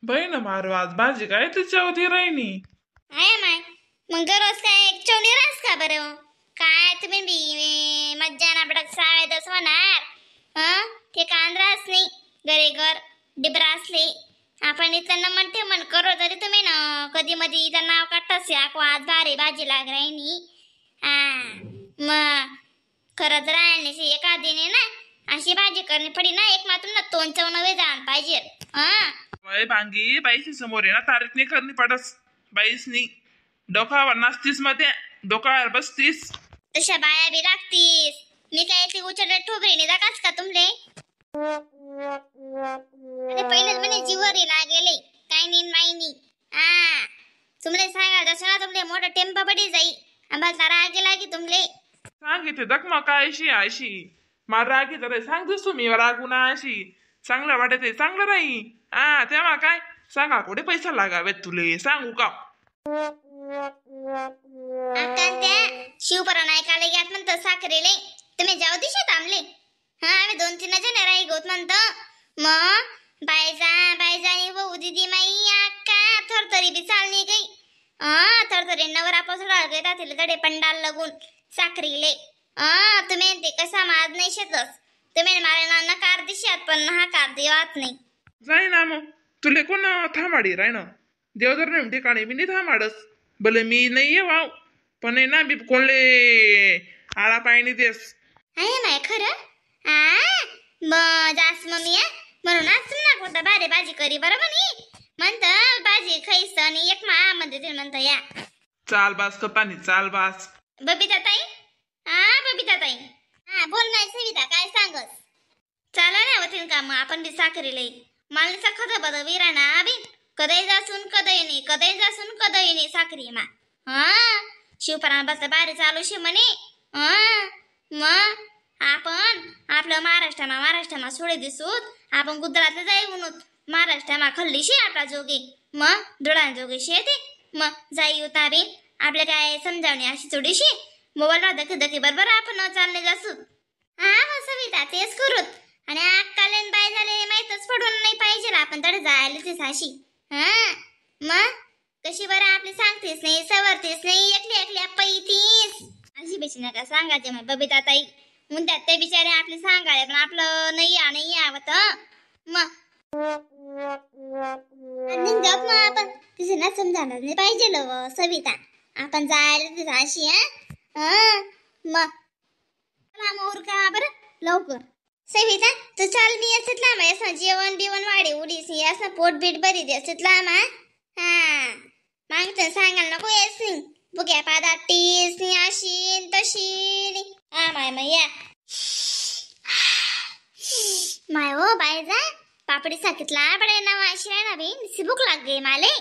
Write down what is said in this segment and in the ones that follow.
बाई ना मारो आज भाजी काय ती चवधी राहिनी. आहे माय, मग दररोज काय एक चवणी रास का बरं? काय तुम्ही बी मज्जा ना बडक सावेदच होणार. हं ते कांद्राच नाही घरे घर डिबरा असले आपण इथं न म्हणते मन करो तरी तुम्ही ना कधी मधी इथं नाव काढतास याक आज भारी भाजी लाग राहिनी. हा मग खरंच राहण्याची एका दिने ना अशी भाजी करणी पडी ना एक मात्र ना दोन चव नवे जाण पाहिजे. हा बाई भांगी बाईसी समोर आहे ना तारीख नाही करणी पडस बाईसनी डोकावर नाचतीस मध्ये डोकावर बसतीस. तशा बाया बी लागतीस. मी काय ती उचल ठोबरीने दाखास का तुमले? अरे पहिलेच म्हणे जीवरी लागेले काय नाही माई नाही. हा तुमले सांगा तसं ना तुमले मोठा टेम्पा पडी जाई आम्हाला तारा आगे लागी तुमले. सांग इथे दक मग काय अशी अशी मला राग येत रे सांग दिसतो मी रागू ना अशी चांगलं वाटत चांगलं राही. हा तेव्हा काय सांगा कुठे पैसा लागावेत तुले सांगू का? अक्का त्या शिवपरा नायकाला घ्यात म्हणतो साखरेले तुम्ही जाऊ दिशा थांबले. हा आम्ही दोन तीन जण राही गोत म्हणतो मग बायजा बायजा भाऊ दिदी माई अक्का थरथरी बी चालणी गई. हा थरथरी नवरा पसरा गई गडे पंडाल लगून साखरीले. हा तुम्ही ते कसा माझ नाही शेतस तुम्ही मला नकार दिशात पण हा कार देवात नाही. जाई ना मग तुले कोण थांबाडी राय ना देवधर्म ठिकाणी मी नाही थांबाडस भले मी नाही ये वाव पण ना मी कोणले आळा पाय नाही देस. आहे माय खरं. आ मग जास मम्मी म्हणून आज ना कोणता भारी भाजी करी बरोबर नाही म्हणत भाजी खाईस आणि एक मा म्हणते ते म्हणत या चाल बास कपानी चाल बास. बबिता ताई हा बबिता ताई हा बोल नाही सविता काय सांगस? चला ना वतीन का मग आपण बी साखरी लई मालनीचा खत बद विरा ना बी कदई जासून कदई नाही कदई जासून कदई नाही साखरी मा. हा शिवपरा बस बारी चालू शे म्हणे. हा मग आपण आपलं महाराष्ट्रामा महाराष्ट्रामा सोडे दिसूत आपण गुजरातला जाई म्हणून महाराष्ट्रामा खल्ली शे आपला जोगी मग दुडान जोगी शे ते मग जाई उता बी आपल्या काय समजावणी अशी थोडीशी मोबाईल धके धके बरोबर आपण चालणे जासूत. हा मग सविता तेच करूत आणि अक्कालेन बाय झाले माहीतच पडून नाही पाहिजे आपण तर जायला तेच अशी. हा मग कशी बरं आपली सांगतेस नाही सवरतेस नाही एकली एकली पैतीस अशी बेची नका सांगायचे मग बबिता ताई म्हणतात ते बिचारे आपले सांगायला पण आपलं नाही या नाही यावं. मग जाऊ मग आपण तिथे ना समजायला नाही पाहिजे सविता आपण जायला तिथं अशी. हा मग मोर का बरं लवकर सविता तू चाल मी असत लांब असं जेवण बिवण वाढे उडीस असं पोट बीट बरी दे असत लांब. हा मागचं सांगायला नको येस नाही बुक्या पादात टीस अशी तशी. हा माय मग या माय हो बाय जा पापडी साकितला बडे ना अशी आहे ना बी भूक लाग गई माले.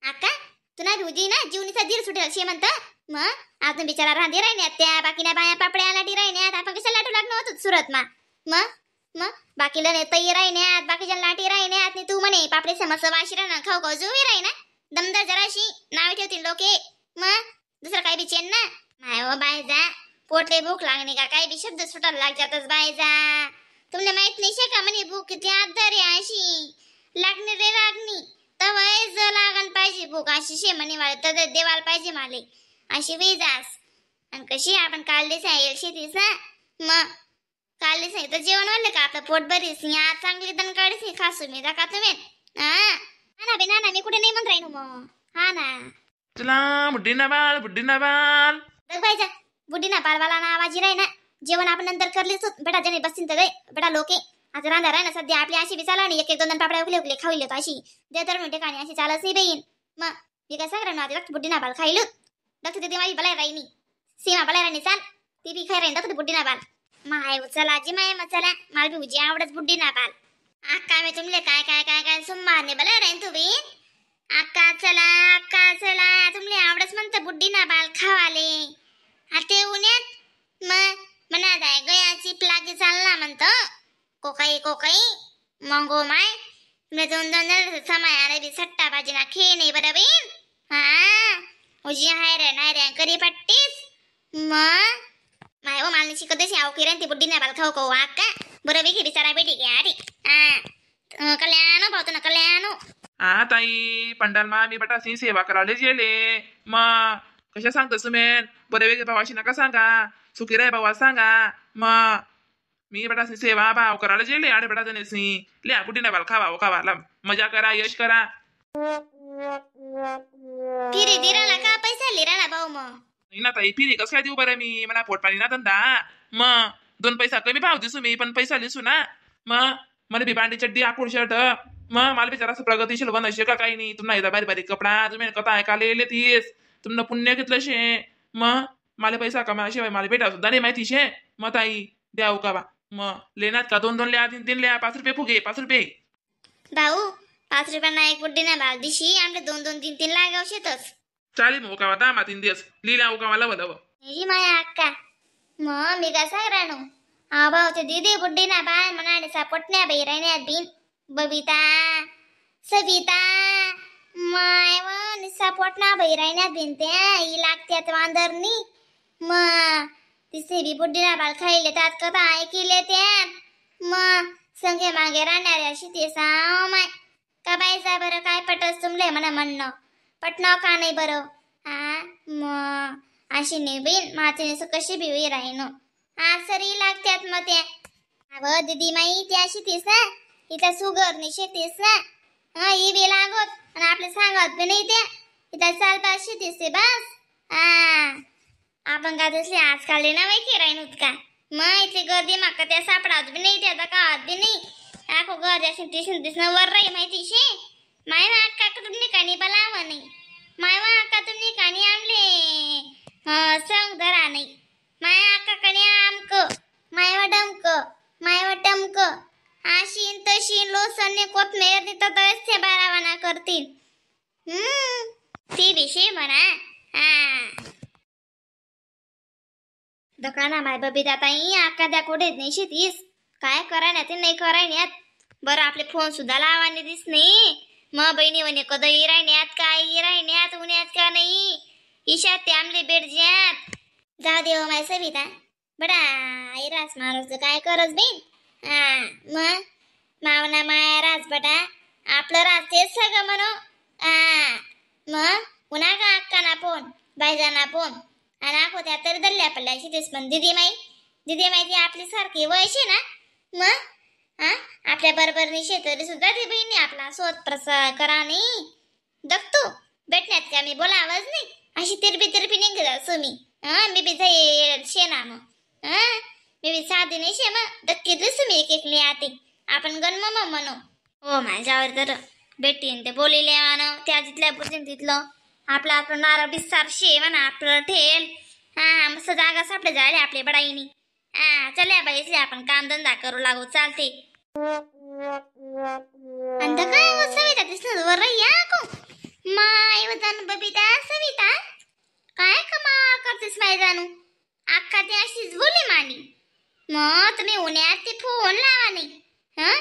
आका तुला उदी ना जीवनीचा दीर सुटेल शे म्हणत मग अजून बिचारा रांधी राहिण्यात त्या बाकीना बाया पापड्या लाटी राहिण्यात आपण कशा लाटू लागलो होतो सुरत मा मग मग बाकीला नाही तई राहिण्यात बाकीच्या लाटी राहिण्यात तू म्हणे पापडी समस वाशी राहणार खाऊ खाऊ जुवी राही ना दमदार जराशी नाव ठेवतील लोके मग दुसरं काय बी चेन ना. माय हो बाय जा पोटले भूक लागणे का काय बी शब्द सुटायला लाग जातच बाय जा तुमने माहित नाही शे का म्हणे भूक किती आधार आहे अशी लागणी रे लागणी तवय लागण पाहिजे भूक अशी शे म्हणे मला तर देवाला पाहिजे माले अशी वेजास. आणि कशी आपण काढलीच आहे शेतीस ना मग काढलीच नाही तर जेवण वाढलं का आपलं पोट बरीच आज चांगली दण काढीस खासू मी का तुम्ही. हा ना बे ना ना मी कुठे नाही म्हणत राहीन मग. हा ना चला बुड्डी ना बाल बुड्डी ना बाल बघ बुड्डी ना बालवाला ना आवाजी राही ना जेवण आपण नंतर करलीच बेटा जने बसतीन तर बेटा लोके आता रांधा राही ना सध्या आपली अशी बी चाला एक एक दोन दोन पापड्या उकले उकले खाऊ लेतो अशी दे तर ठिकाणी अशी चालच नाही बहीण. मग मी काय सांग ना आता बुड्डी ना बाल खाईलू डॉक्टर दिदी माझी बलाय राहिनी सीमा बलाय राहिनी चाल ती बी खाई राहीन डॉक्टर बुड्डी ना बाल माय चला आजी माय मग चला मला बी उजी आवडत बुड्डी ना बाल. अक्का मी तुमले काय काय काय काय सुमारने बलाय राहीन तू बी अक्का चला अक्का चला तुमले आवडच म्हणतं बुड्डी ना बाल खावाले आता उन्यात मग म्हणा जाय गयाची प्लागी चालला म्हणतो कोकाई कोकाई मंगो माय तुमले दोन दोन जण समय आले बी सट्टा भाजी ना खे नाही बरं बहीण. हा उजी हाय रे नाही रे करी पट्टीस मग माय ओ मालनी शिकत आव किरण ती बुड्डी ना बाल खाऊ खाऊ अक्का बरं बेकी बिचारा बेटी घ्या रे. हा कल्याण भाऊ ना कल्याण. हा ताई पंडाल मा मी बटासी सेवा करायला गेले. मग कशा सांगतो सुमेन बरे वेगळे भावाशी नका सांगा सुखी रे भावा सांगा. मग मी बटासी सेवा भाव करायला गेले आडे बटा जणेसी लिया कुठे नाही बाल खावा खावा मजा करा यश करा. फिरी दिराला का पैसा लिराला भाऊ मग? नाही ना ताई फिरी कसं काय देऊ बरं मी मला पोटपाणी ना धंदा. मग 2 पैसा कमी भाव दिसू मी पण पैसा दिसू ना. मग मला बी बांडी चड्डी आकूड शर्ट मग मला बिचारा असं प्रगतीशील बनशे का काही नाही. तुम्हाला एकदा बारीक बारीक कपडा तुम्ही कथा ऐकायला येले तीस तुमनं पुण्य घेतलं शे. मग मला पैसा कमाशिवाय मला भेटा सुद्धा नाही माहिती शे. मग ताई द्याव का बा मग लेनात का 2 2 लिहा 3 3 लिहा 5 रुपये फुगे 5 रुपये. भाऊ 5 रुपयांना एक बुड्डी ना बाल दिशी आमले 2 2 3 3 लागाव शेतच. चालेल मग उकावा दामा 3 दिवस लिहिला उकावा लव लव. ही माया अक्का मग मी काय सांग राणू हा भाऊ ते दिदी बुड्डी ना बाय म्हणाले सापटण्या बाई राहण्यात बिन बबिता सविता माय व निसापोटना बाई राहण्यात बिन त्या ही लागत्यात वांदरनी. मग तिसे बी बुड्डीला बाल खाईले त्यात कथा ऐकिले त्यात मग संगे मागे राहणाऱ्या अशी ते साव माय का बाईचा बरं काय पटस तुमले म्हणा म्हणणं पटणं का नाही बरं. हा मग अशी नाही बिन मातेने कशी बी राहीन हा सरी लागत्यात मग त्या. अव दीदी माई ती अशी तीस ना इथं सुगर नाही शेतीस ना हा ही बी लागत आणि आपले सांगत बी नाही त्या इथं चालपा शेतीस ते बस. हा आपण का दिसले आजकाल ना बाई राहीन का मग इथली गर्दी माका त्या सापडात बी नाही त्या काळात बी नाही आखो गर्दी अशी तिसून तिसनं वर राही माहिती शे. माय वा अक्का तुम्ही कानी बलाव नाही माय वा अक्का तुम्ही कानी आणले संग धरा नाही माया अक्का कणी आमक माय वा डमक माय वा टमक आशीन तशीन लोसने कोथमेर तर ते बारावाना करतील. ती विषय म्हणा. हा दुकाना माय बबिता ताई अक्का द्या कुठे नाही शेतीस काय करायला ते नाही करायण्यात बरं आपले फोन सुद्धा लावाने दिस नाही. मग बहिणी म्हणे कदई राहण्यात काय राहण्यात उन्यात का नाही ईशात ते आमले बेडज्यात जाऊ देव माय सविता बडा रास माणूस काय करस बिन. हा मग मावना माया रास बटा आपलं रास तेच सगळं म्हणू. हा मग उन्हा का अक्का ना फोन बायजा फोन आणि आखो त्या तरी दल्ल्या पडल्या शेतीस पण दिदी माई दिदी माई ती आपली सारखी वयशी ना मग हा आपल्या बरोबर शेतरी सुद्धा ती बहिणी आपला स्वत प्रसार करा नाही दखतो भेटण्यात का मी बोलावंच नाही अशी तिरपी तिरपी निघत असो मी. हा मी बी जाई शेना मग हा मी बी साधी नाही शे मग दक्की दिसू मी एक एकली आते आपण गण मग म्हणू. हो माझ्यावर तर भेटीन ते बोलिले म्हणा त्या जिथल्या बुजीन तिथलं आपला आपलं नारळ बिस्सार शे म्हणा आपलं ठेल. हा मस्त जागा सापडे झाले आपले बडाईनी. हा चल्या बाई आपण कामधंदा करू लागू चालते. अंत काय हो सविता दिसलं वर या को माय वजन बबिता सविता काय कमाल करतेस माय जाणू अक्का ती अशीच बोली माली मग तुम्ही उन्हात ते फोन लावा नाही हा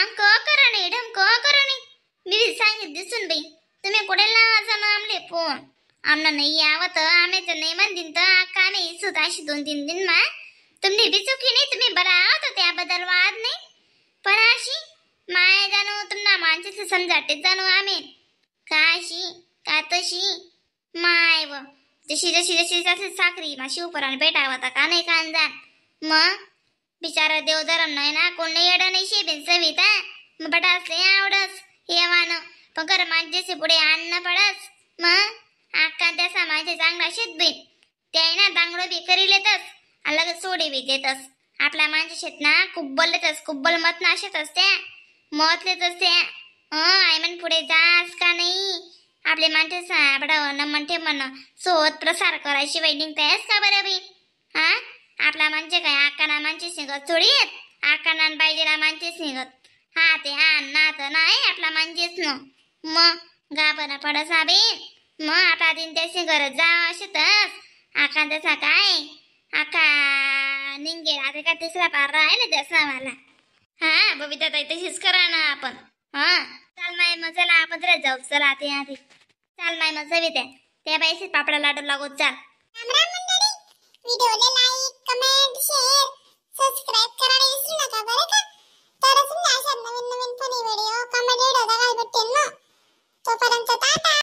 अंक करा नाही ढमक करा नाही मी सांगित दिसून बाई तुम्ही कुठे लावा जाणू आमले फोन आमना नाही यावं तर आम्ही तर नाही म्हणतीन तर अक्का नाही सुद्धा अशी 2-3 दिन मा तुम्ही बी चुकी नाही तुम्ही बरं आहोत त्याबद्दल वाद नाही पण अशी माय जाणू तुम्हाला माणसाचं समजाटेच जाणू आम्ही का अशी का तशी माय व जशी जशी जशी जशी साखरी माशी उपरान भेटावा का नाही कांदा मग बिचारा देवधरम नाही ना कोण नाही येडं नाही शेबेन सविता मग बटा असले आवडस हे वान पण खरं माणसे पुढे अन्न पडस मग अक्का त्या सामाचे चांगला शेत बीन ते आहे ना दांगडो बी करी लेतस आणि लगेच सोडे बी देतस आपल्या माणसे शेत ना कुब्बल लेतस कुब्बल मत ना शेतस त्या मत लेतस त्या आई म्हण पुढे जास का नाही आपले माणसे साबडा न म्हणते म्हण सोत प्रसार करायची निघतायस का बरं बी. हा आपला माणसे काय आकाना माणसे निघत थोडी येत आकाना पाहिजे ना माणसेच निघत हा ते हा ना तर नाही आपला माणसेच न मग गाबना पडसा बी मग आपला दिन त्याशी गरज जा अशीतच आका तसा काय आका निघेल आता का तिसरा पार आहे ना त्याचा मला. हा बबिता ताई तशीच करा ना आपण. हा चाल माय मग चला आपण जरा जाऊ चला ते आधी चाल माय मग सविता त्या बाईशी पापडा लाडू लागू चाल. व्हिडिओला like comment share subscribe करायला विसरू नका बरं का. तरच तुम्हाला अशा नवीन नवीन funny video comedy video बघायला भेटतील ना. तोपर्यंत टाटा.